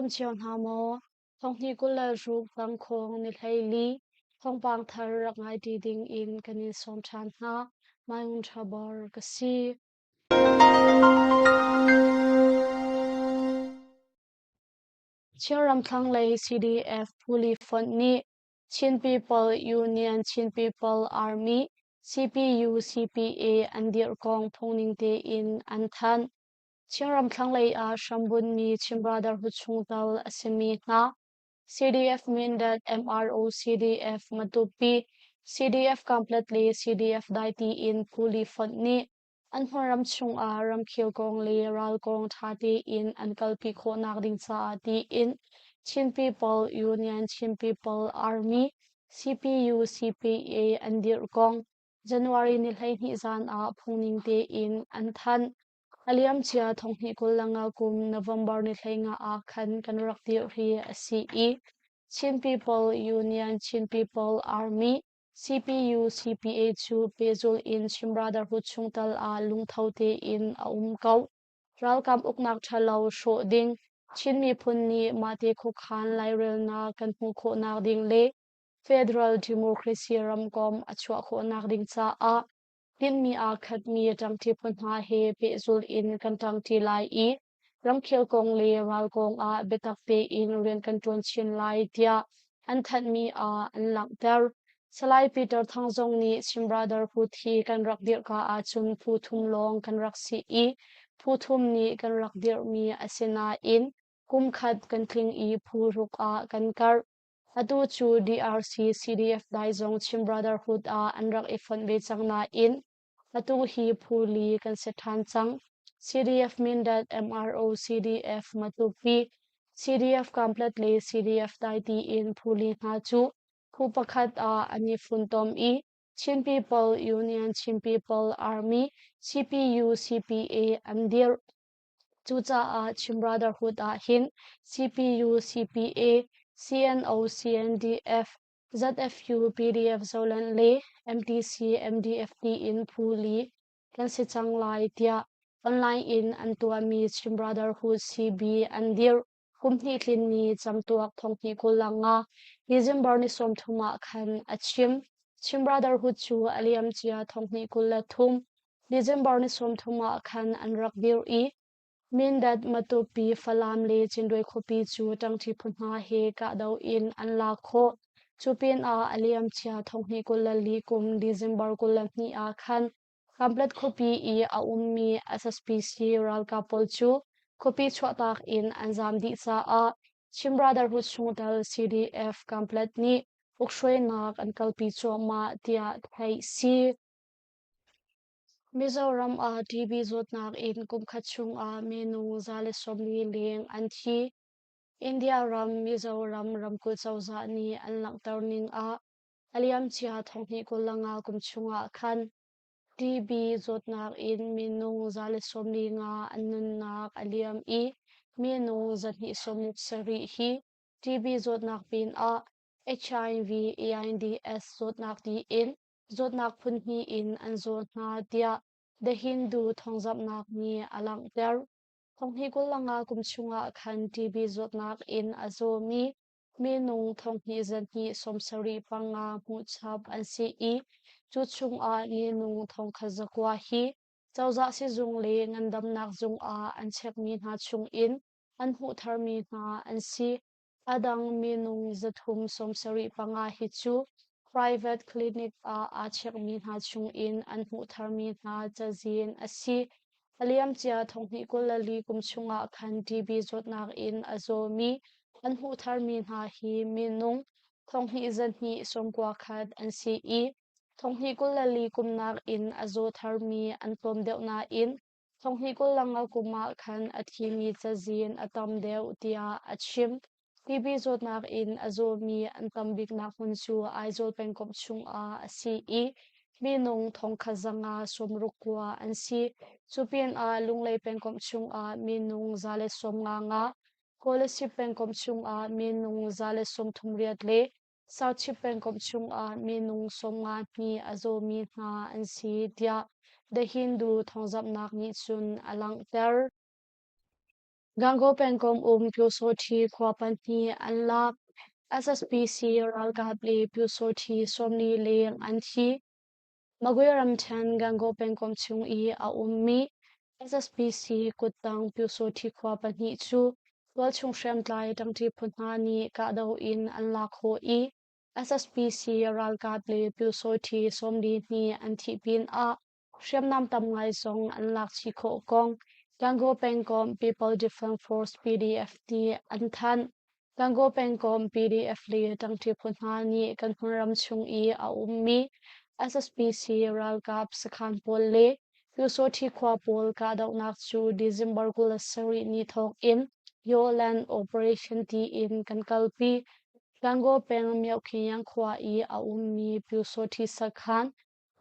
dam cio hna maw? Thonghnih 26 tangkhawng ni 14 thawngpang thar rak ngai ṭi ding in kan in sawm ṭhan hna. Mai Ngun Ṭha Bor ka si. Chinram thlanglei CDF Phuli fonh nih Chin People Union Chin People Army CPU CPA an dirh kong phungning tein an thanh. Chinram thlanglei ah hrambunhmi Chin Brotherhood chungtel a simi hna CDF Mindat, MRO, CDF Matupi, CDF Kamplet le CDF Daiti in phuli fonh nih an hmunram chungah ramkhel kong le ral kong ṭha tein an kalpi khawhnak ding caah tiin Chin People Union Chin People Army CPU CPA an dirh kong January ni 12 zan ah phungning tein an thanh. A liamcia thonghnih 25 kum November ni 15 ah khan kan rak dirh hi a si i Chin People Union Chin People Army CPU CPA cu pehzulh in Chin Brotherhood chungtel ah lungtho tein a um ko. Ralkap uknak ṭhalo hrawh ding, Chin miphun nih mahte khuakhan lairelnak kan hmuh khawhnak ding le Federal Democracy ramkomh a chuah khawhnak ding caah tinhmi aa khatmi ṭangṭi phu hna he pehzulh in kan ṭangṭi lai i ramkhel kong le ral kong ah biatak tein rian kan ṭuan chin lai tiah an thanhmi ah an langhter. Salai Peter Thang zong nih Chin Brotherhood hi kan rak dirhka ahcun phu thum lawng kan rak si i phu thum nih kan rak dirhmi a si nain kum khat kan tling i phu ruk ah kan karh. Atu cu DRC CDF dai zong Chin Brotherhood ah an rak i fonh ve cang nain atu hi phu li kan si ṭhan cang. CDF Mindat, MRO, CDF Matupi, CDF Kamplet le CDF Daiti in phu li hna cu phu pakhat ah an i funtom i Chin People Union Chin People Army CPU CPA an dirh. Cucaah Chin Brotherhood ah hin CPU CPA, CNO CNDF, ZFU PDF Zoland le MTC MDF tiin phu li kan si cang lai tiah online in an tuahmi Chin Brotherhood CB an dirh. Kum hnih tlin ni camtuak thonghnih 25 December ni 30 ah khan a chim. Chin Brotherhood cu a liamcia thonghnih 23 December ni 30 ah khan an rak dirh i Mindat, Matupi, Falam le Cinduai khuapi cu ṭangṭi phu hna he kahdoh in an lak khawh. Cu pinah a liamcia thonghnih 24 kum December 22 ah khan Kamplet khuapi i a ummi SSPC ralkap pawl cu khuapi chuahtak in an zaam dih caah Chin Brotherhood chungtel CDF Kamplet nih ukhruainak an kalpi cuahmah tiah theih si. Mizoram ah TB zawtnak in kumkhat chungah minung 140 leng an thi. India ram Mizoram ramkulh cozah nih an langhter ning ah a liamcia thonghnih 25 kum chungah khan TB zawtnak in minung 145 an nunnak a liam i minung 267 hi TB zawtnak pinah HIV AIDS zawtnak tiin zawtnak phun hnih in an zaw hna tiah The Hindu thawngzamhnak nih a langhter. Thonghnih 25 kum chungah khan TB zawtnak in a zawmi minung thonghnih zahnih 75 hmuhchap an si i cu chungah minung thongkhat zakua hi cozah sizung le ngandamnak zung ah an chekmi hna chungin an hmuh tharmi hna an si. A dang minung 375 hi cu private clinic ah aa chekmi hna chungin an hmuh tharmi hna cazin a si. A liamcia thonghnih 24 kum chungah khan TB zawtnak in a zawmi an hmuh tharmi hna hi minung thonghnih zahnih 91 an si i thonghnih 24 kum nakin a zaw tharmi an tlawm deuh nain Thonghnih 25 kum ah khan a thimi cazin a tam deuh tiah a chim. TB zawtnak in a zawmi an tam biknak hmun cu Aizawl pengkomh chungah a si i minung thongkhat zanga 69 an si. Cu pinah Lunglei pengkomh chungah minung 155, Kolasib pengkomh chungah minung 138 le Sauchip pengkomh chungah minung 50 hnih a zawmi hna an si tiah The Hindu thawngzamhnak nih cun a langhter. Gangaw pengkomh um Pyusawhti khua pahnih an lak. SSPC ralkap le Pyusawhti 40 leng an thi. Magwe ramṭhen Gangaw pengkomh chung i a ummi SSPC kuttang Pyusawhti khua pahnih cu tualchung hriamtlai ṭangṭi phu hna nih kahdoh in an lak khawh i SSPC ralkap le Pyusawhti 42 an thih pinah hriamnam tam ngai zong an lak chih khawh kong Gangaw pengkomh People Defence Force PDF nih an thanh. Gangaw pengkomh PDF le ṭangṭi phu hna nih kan hmunram chung i a ummi SSPC ralkap sakhan pawl le Pyusawhti khua pawl kahdohnak cu December 27 ni thawk in Yoland Operation tiin kan kalpi. Gangaw peng Myohkhinyang khua i a ummi Pyusawhti sakhan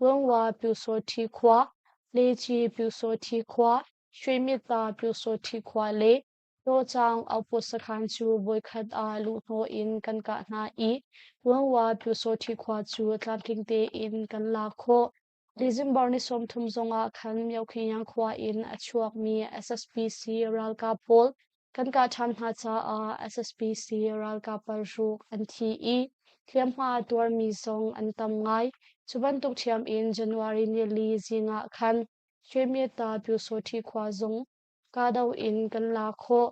Lungwa Pyusawhti khua, Leci Pyusawhti khua, Shwemita Pyusawhti khua le Tawcaung outpost sakhan cu voikhat ah luhhnawh in kan kah hna i Lungwa Pyusawhti khua cu tlamtling tein kan lak khawh. December ni 30 zongah khan Myohkhinyang khua in a chuakmi SSPC ralkap pawl kan kah ṭhan hna caah SSPC ralkap paruk an thi i hliamhma a tuarmi zong an tam ngai. Cu bantuk ṭhiam in January nili zing ah khan Shwemyeta Pyusawhti khua zong kahdoh in kan la khawh.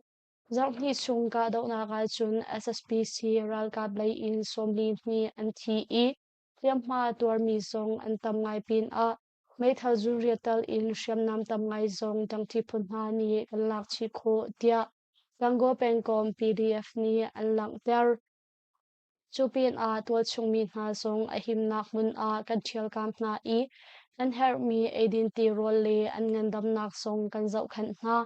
Zarhhnih chung kahdohnak ahcun SSPC ralkap lei in 42 an thi i hliamhma a tuarmi zong an tam ngai pinah meithal zuriat tal in hriamnam tam ngai zong ṭangṭi phu hna nih kan lak chih khawh tiah Gangaw pengkomh PDF nih an langhter. Cu pinah tualchung mi hna zong a himnak hmun ah kan ṭhialkam hna i an herhmi eidin tirawl le an ngandamnak zong kan zohkhenh hna.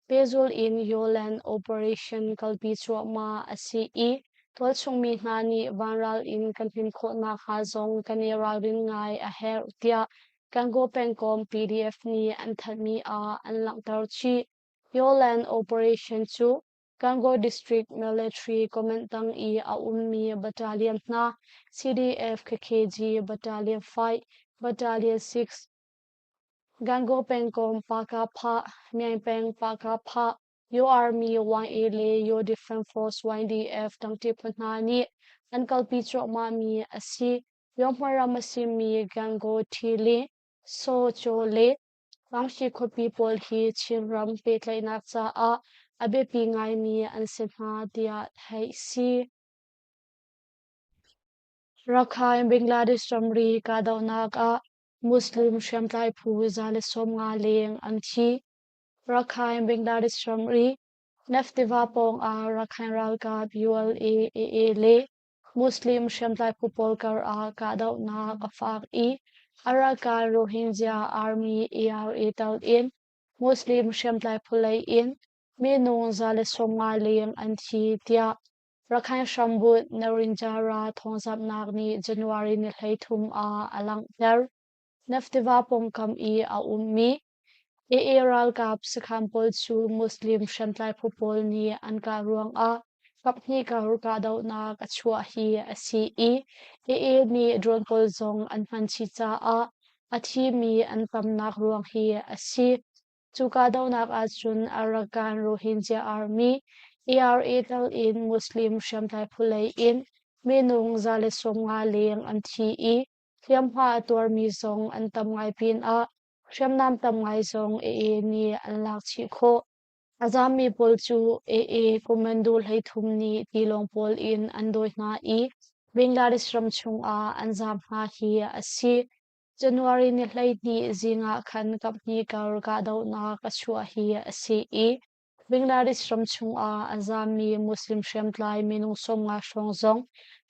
Pehzul in Yoland Operation kalpi cuahmah a si i tualchung mi hna nih vanral in kan him khawh nakhnga zong kan i ralrin ngai a herh tiah Gangaw pengkomh PDF nih an thanhmi ah an langhter chih. Yoland Operation cu Gangaw District Military Command tang i a ummi battalion hna CDF KKG Battalion 5, Battalion 6, Gangaw pengkomh Pakapha, Myaing peng Pakapha, Yaw Army YA le Yaw Defense Force YDF tangṭi phu hna nih an kalpi cuahmahmi a si. Yaw ram a simi Gangaw Ṭhi le Saw Caw le Rangsi khuapi pawl hi Chinram pehtlaihnak caah a biapi ngaimi an si hna tiah theih si. Rakhine Bangladesh ramri kahdohnak ah Muslim hriamtlai phu 150 leng an thi. Rakhine Bangladesh ramri Naf tiva pawngah Rakhine ralkap ULA AA le Muslim hriamtlai phu pawl karah kahdohnak a fak i Arakan Rohingya Army ARA tel in Muslim hriamtlai phu lei in minung 150 leng an thi tiah Rakhine hrambunh Narinjara thawngzamhnak nih January ni 33 ah a langhter. Naf tiva pawngkam i a ummi AA ralkap sakhan pawl cu Muslim hriamtlai phu pawl nih an kah ruangah kaphnih kar kahdohnak a chuah hi a si i AA nih drone pawl zong an hman chih caah a thimi an tamnak ruang hi a si. Cu kahdohnak ahcun Arakan Rohingya Army ARA tel in Muslim hriamtlai phu lei in minung 150 leng an thi i hliamhma a tuarmi zong an tam ngai pinah hriamnam tam ngai zong AA nih an lak chih khawh. A zaammi pawl cu AA commando 33 nih tilawng pawl in an dawi hna i Bangladesh ram chungah an zaam hna hi a si. January ni 12 zing ah khan kaphnih kar kahdohnak a chuah hi a si i Bangladesh ram chungah a zaammi Muslim hriamtlai minung 50 hrawng zong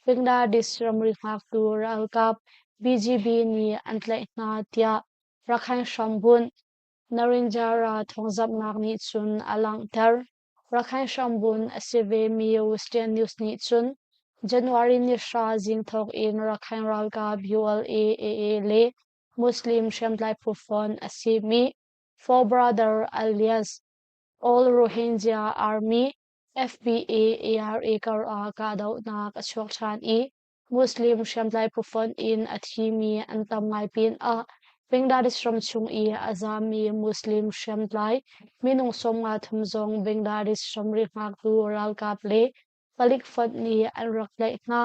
Bangladesh ramri hngaktu ralkap BGB nih an tlaih hna tiah Rakhine hrambunh Narinjara thawngzamhnak nih cun a langhter. Rakhine hrambunh a si vemi Western News nih cun January ni 9 zing thawk in Rakhine ralkap ULA AA le Muslim hriamtlai phu fonh a simi Four Brother Alliance, All Rohingya Army, FBA ARA karah kahdohnak a chuak ṭhan i Muslim hriamtlai phu fonh in a thimi an tam ngai pinah Bangladesh ram chung i a zaammi Muslim hriamtlai minung 53 zong Bangladesh ramri hngaktu ralkap le palik fonh nih an rak tlaih hna.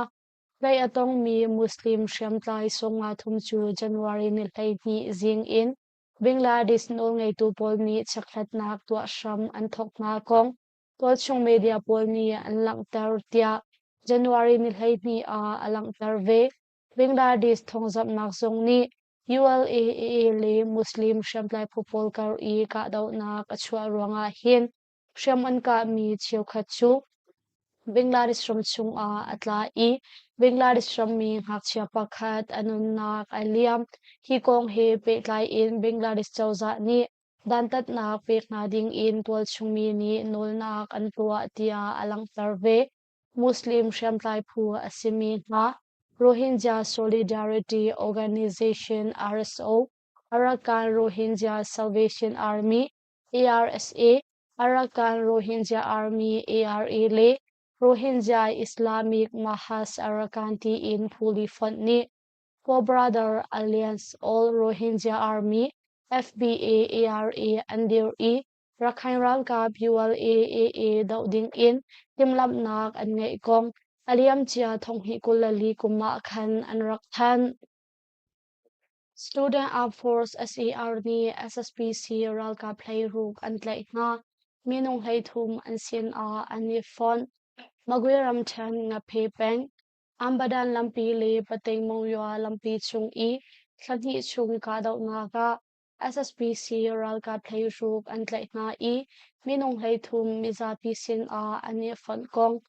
Tlaih a tongmi Muslim hriamtlai 53 cu January ni 12 zing in Bangladesh nawlngeitu pawl nih chekhlatnak tuah hram an thawk hna kong tualchung media pawl nih an langhter tiah January ni 12 ah a langhter ve. Bangladesh thawngzamhnak zung nih ULAAA le Muslim hriamtlai phu pawl kar i kahdohnak a chuah ruangah hin hriam an kahmi cheukhat cu Bangladesh ram chungah a tla i Bangladesh rammi ngakchia pakhat a nunnak a liam. Hi kong he pehtlai in Bangladesh cozah nih dantatnak pek hna ding in tualchungmi nih nawlnak an tuah tiah a langhter ve. Muslim hriamtlai phu a simi hna Rohingya Solidarity Organization RSO, Arakan Rohingya Salvation Army ARSA, Arakan Rohingya Army ARA le Rohingya Islamic Mahas Arakan tiin phuli fonh nih Four Brother Alliance All Rohingya Army FBA ARA an dir i Rakhine ralkap ULA-AA doh ding in timhlamhnak an ngeih kong a liamcia 2024 kum ah khan an rak thanh. Student Armed Force SAR nih SSPC ralkap 16 an tlaih hna. Minung 33 an sin ah an i fonh. Magwe ramṭhen Ngaphe peng Ambadan lampi le Pateng Monywa lampi chung i thla hnih chung kahdohnak ah SSPC ralkap 16 an tlaih hna i minung 33 mizapi sin ah an i fonh kong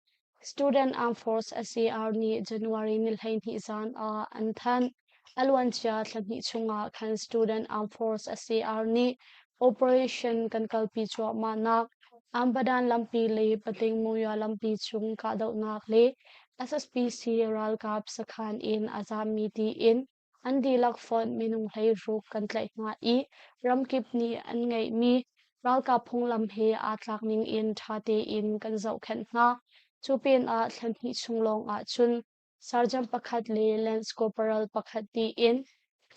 Student Armed Force SAR nih January ni 12 zan ah an thanh. A luancia thla hnih chungah khan Student Armed Force SAR nih operation kan kalpi cuahmahnak Ambadan lampi le Pating Monywa lampi chung kahdohnak le SSPC ralkap sakhan in a zaammi tiin an dihlak fonh minung 16 kan tlaih hna i ramkip nih an ngeihmi ralkap phunglam he aa tlak ning in ṭha tein kan zohkhenh hna. Cu pinah thla hnih chung lawng ahcun sergeant pakhat le lance corporal pakhat tiin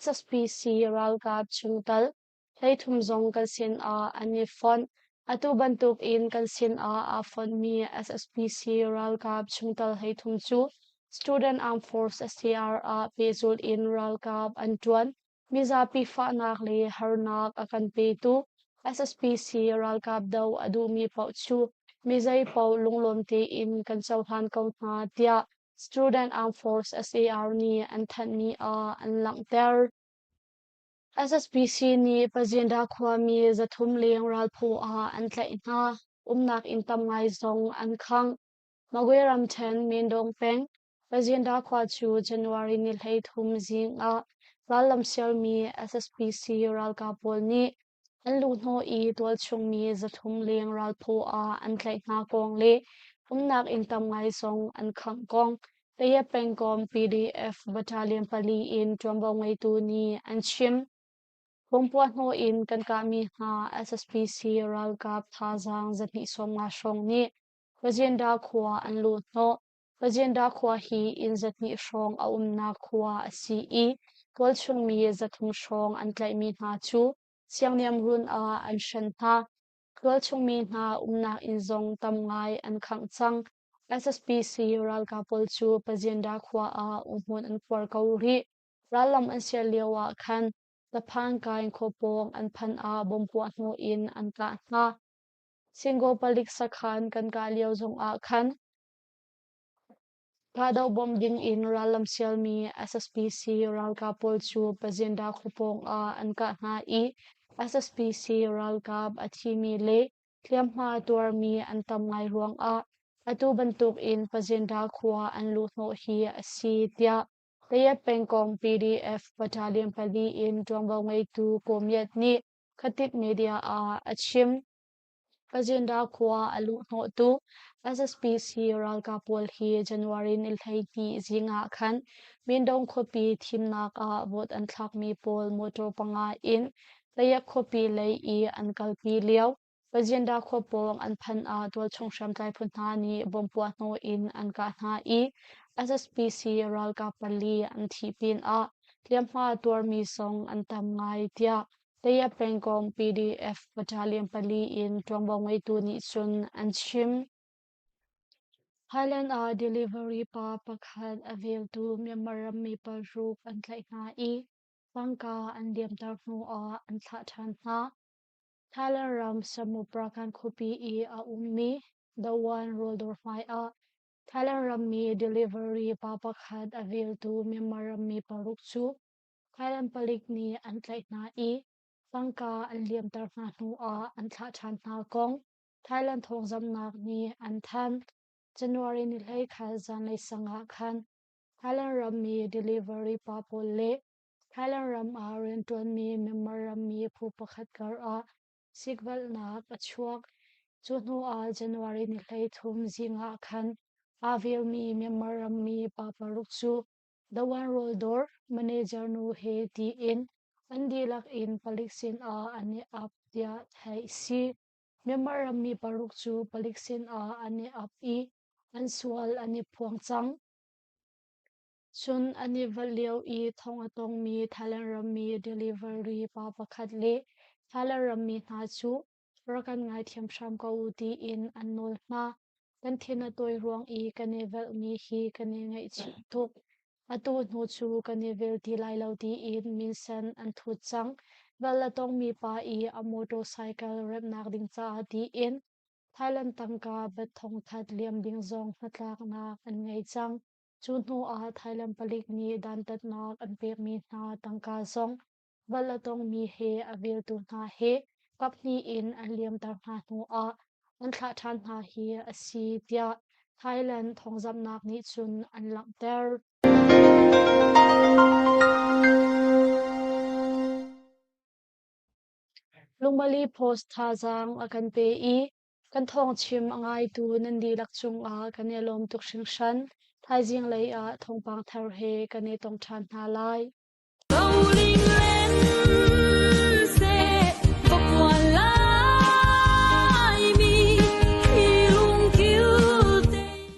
SSPC ralkap chungtel 33 zong kan sinah an i fonh. Atu bantukin kan sinah aa fonhmi SSPC ralkap chungtel 33 cu Student Armed Force SAR ah pehzulh in ralkap an ṭuan. Mizapi fahnak le harnak a kan petu SSPC ralkap doh a duhmi paoh cu mi zeipaoh lunglawm tein kan cohlan ko hna tiah Student Armed Force SAR nih an thanhmi ah an langhter. SSPC nih Pazinda khuami 300 leng ralphaw ah an tlaih hna. Umnak inn tam ngai zong an khangh. Magwe ramṭhen Mindong peng Pazinda khua cu January ni 13 zing ah rallam sialmi SSPC ralkap pawl nih an luhhnawh i tualchung mi 300 leng ralphaw ah an tlaih hna kong le umnak inn tam ngai zong an khangh kong Tayet pengkomh PDF Battalion 4 in ṭuanvo ngeitu nih an chim. Bompuah hnawh in kan kahmi hna SSPC ralkap thazaang 250 hrawng nih Pazinda khua an luhhnawh. Pazinda khua hi inn 200 hrawng a umnak khua a si i tualchung mi 300 hrawng an tlaihmi hna cu Siangniamrun ah an hren hna. Tualchung mi hna umnak inn zong tam ngai an khangh cang. SSPC ralkap pawl cu Pazinda khua ah umhmun an khuar ko rih. Rallam an sial lio ah khan Taphankain khua pawng an phanh ah bomb puah hnawh in an kah hna. Singo palik sakhan kan kah lio zong ah khan kahdoh bawmh ding in rallam sialmi SSPC ralkap pawl cu Pazinda khua pawng ah an kah hna i SSPC ralkap a thimi le hliamhma tuarmi an tam ngai ruangah atu bantukin Pazinda khua an luhhnawh hi a si tiah Tayet pengkomh PDF Battalion 4 in ṭuanvo ngeitu Ko Myat nih Khatit media ah a chim. Pazinda khua a luhhnawhtu SSPC ralkap pawl hi January ni 12 zing ah khan Mindong khuapi thimnak ah vote an thlakmi pawl motor panga in Tayak khuapi lei i an kalpi lio Pazinda khua pawng an phanh ah tualchung hriamtlai phu hna nih bomb puah hnawh in an kah hna i SSPC ralkap 4 an thih pinah. Hliamhma tuarmi zong an tam ngai tiah Taya pengkomh PDF battalion pali in ṭuanvo ngeitu nih cun an chim. Thailand ah delivery pa pakhat a veltu Myanmar rammi paruk an tlaih hna i tangka an liamter hnuah an thlah ṭhan hna. Thailand ram Samut Prakan khuapi i a ummi Dawan rawldawr hmaiah Thailand rammi delivery pa pakhat a veltu Myanmar rammi paruk cu Thailand palik nih an tlaih hna i tangka an liamter hna hnuah an thlah ṭhan hna kong Thailand thawngzamhnak nih an thanh. January ni 11 zanlei sang ah khan Thailand rammi delivery pa pawl le Thailand ram ah rianṭuanmi Myanmar rammi phu pakhat kar ah sikvelhnak a chuak. Cu hnu ah January ni 13 zing ah khan aa velmi Myanmar rammi pa paruk cu Dawan rawldawr manager nu he tiin an dihlak in palik sinah an i ap tiah theih a si. Myanmar rammi paruk cu palik sinah an i ap i an sual an i phuang cang. Cun an i vat lio i thong a tongmi Thailand rammi delivery pa pakhat le Thailand rammi hna cu rak kan ngaithiam hram ko u tiin an nawl hna. Kan thin a tawi ruang i kan i velhmi hi kan i ngaihchih tuk. Atu hnu cu kan i vel ti lai lo tiin minsen an thut cang. Vel a tongmi pa i a motorcycle remhnak ding caah tiin Thailand tangka bat thongkhat liam ding zong hnatlaknak an ngei cang. Cu hnu ah Thailand palik nih dantatnak an pekmi hna tangka zong val a tongmi he a veltu hna he kaphnih in an liamter hna hnu ah an thlah ṭhan hna hi a si tiah Thailand thawngzamhnak nih cun an langhter. Lungmali Post thazaang a kan pe i kan thawngchim a ngaitu nan dihlak cungah kan i lawm tuk hringhran. Thaizing lei ah thawngpang thar he kan i tong ṭhan hna lai.